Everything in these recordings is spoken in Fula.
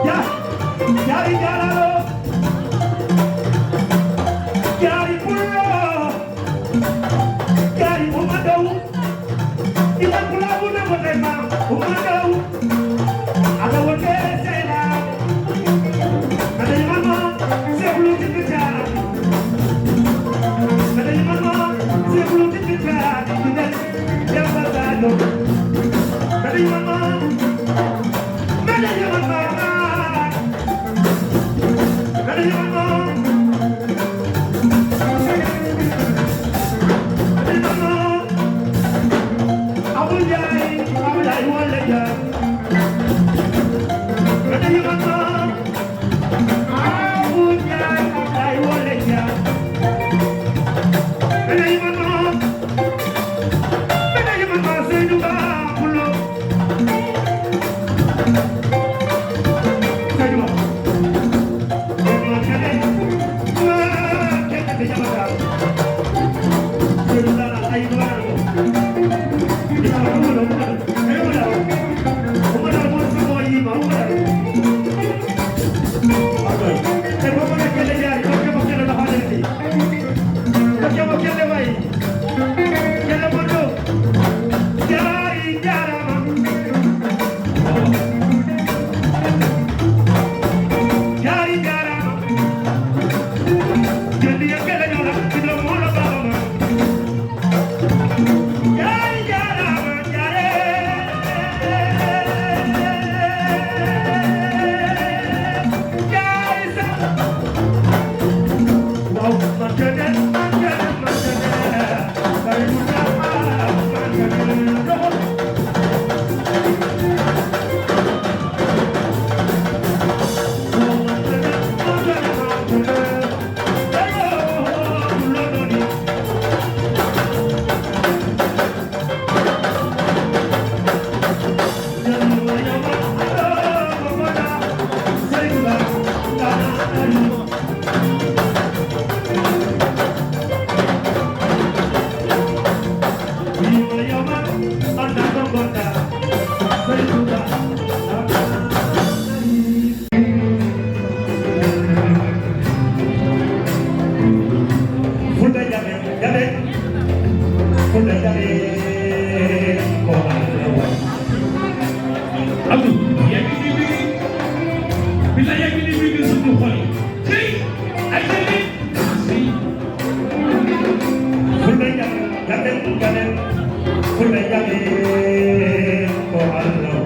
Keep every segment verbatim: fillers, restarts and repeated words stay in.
Jaari Jaalalo, Jaari Pullo, Jaari Umma Daw, Iman Pulaagu na ko tema, Umma Daw, Ala Wonde Seyla, Nade Mama, Seblu Tipita, Nade Mama, Seblu Tipita, Demba Sadio, Nade Mama, Abdou, yagini bigi. Bila yagini bigi sunu xol yi. Tey, ay jëli. Merci. Fulɓe jam, jaɓen, jaɓen. Fulɓe jaɓe ko Allah.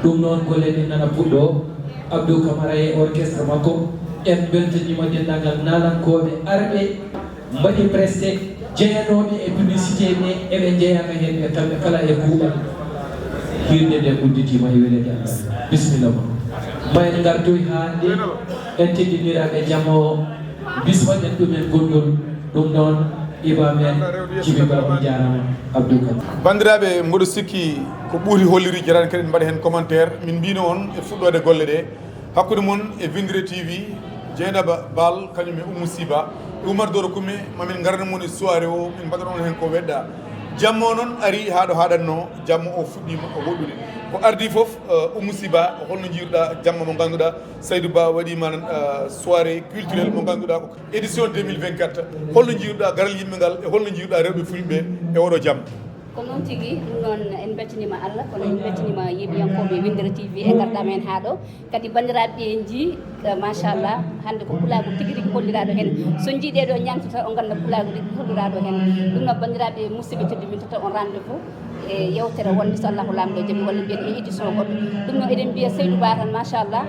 Ɗum noon ko leyɗe nana puɗɗo. Abdou Camara e orchestre makko, en mbeltaniima denndaangal naalankooɓe arɓe mbaɗi presse jeyanooɓe e publicité ɓe, eɓe njeyaa heen ɓe kamɓe kala e kuuɓal. Hirde nde udditiima e weleede Allah. Bisimilla ma. Ma en ngartoy haa nde en teddiniraaɓe jamma o. Bismoɗen ɗumen gonɗol. Ɗum noon, Iba men, Jibi Ba, on jaaraama, Abdou Kane. Banndiraaɓe, mboɗo sikki ko ɓuri holliri jarani kadi mbaɗa heen commentaire. Min mbino on e fuɗɗoode golle ɗe, hakkunde mon e Winndere T V, Dieynaba Baal, kañum e Oumou Siba, e Oumar Doro Kume, ma min ngarana mon e soirée o, min mbaɗana on heen ko wedda. Jamma o noon ari haa ɗo haaɗatno, jamma o fuɗɗiima o woɗɗude. Ko ardi fof, eh, Oumou Siba, holno njiiruɗa jamma mo ngannduɗaa Saydou Ba waɗiima, eh, soirée culturelle mo ngannduɗaa ko édition deux mille vingt-quatre, holno njiiruɗa garal yimɓe ngal e holno njiiruɗa rewɓe fulɓe e oɗo jam? Ko noon tigi, ɗum noon en mbeltaniima Allah, kono en mbeltaniima yeeɓiyankooɓe Winndere T V e ngarɗaa men haa ɗo. Kadi banndiraaɓe ɓe en njii, eh, machallah, hannde ko pulaagu tigi rigi holliraaɗo heen. So njii ɗee ɗo ñaamtuta, on ngannda pulaagu rigi holliraaɗo heen. Ɗum noon banndiraaɓe musidɓe tedduɓe, min totta on rendez-vous e yewtere wonde so Allahu Laamɗo jaɓi, walla mbiyen e édition goɗɗo. Ɗum noon eɗen mbiya Saydou Ba tan, machallah,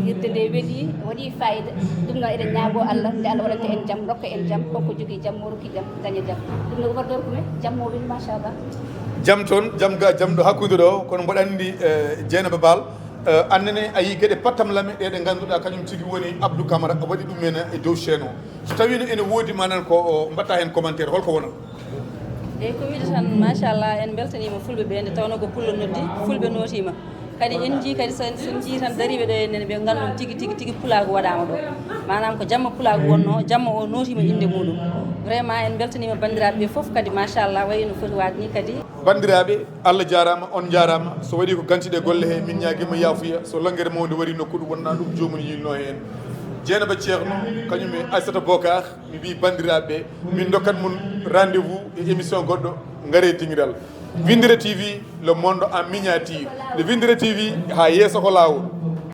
hirde nde weeli, waɗi fayida. Ɗum noon eɗen ñaagoo Allah, nde Allah waɗanta en jam, rokka en jam, kanko jogii jam, mo rokki jam, daña jam. Ɗum noon Oumar Doro Kume, jam mo weeli, machallah. Jam toon, jam ga, jam ɗo hakkunde ɗo, kono mboɗo anndi, eh, Dieynaba Baal, eh, annene a yii geɗe pattam lame ɗe ɗe ngannduɗaa kañum tigi woni Abdou Camara, waɗi ɗum men e dow chaîne o. So tawiino ene woodi ma nan ko o mbaɗta heen commentaire, holko wonata? Eyi, ko wiide tan, machallah, en mbeltaniima fulɓe ɓe, nde tawnoo ko pullo noddi, fulɓe nootiima. Kadi en njii kadi, so en, so en njii tan dariiɓe ɗo e nene, ɓe nganndu tigi, tigi, tigi pulaagu waɗaama ɗo. Maanaam ko jamma pulaagu wonnoo, jamma o nootiima innde muuɗum. Vraiment, en mbeltaniima banndiraaɓe ɓe fof kadi, machallah, wayi no foti waade ni kadi. Banndiraaɓe, Allah jaaraama, on njaaraama. So waɗii ko ganti ɗe golle he, min ñaagiima yaafuya. So lanngere mawnde warii nokkuɗo, wonnaa ɗum joomum yiilnoo heen. Dieynaba Ceerno, kañum e Aissata Bokar, mi mbii banndiraaɓe, min ndokkat mon rendez-vous e émission goɗɗo, ngaree dingiral. Winndere T V, le monde en miniature. Nde Winndere T V, haa yeeso ko laawol.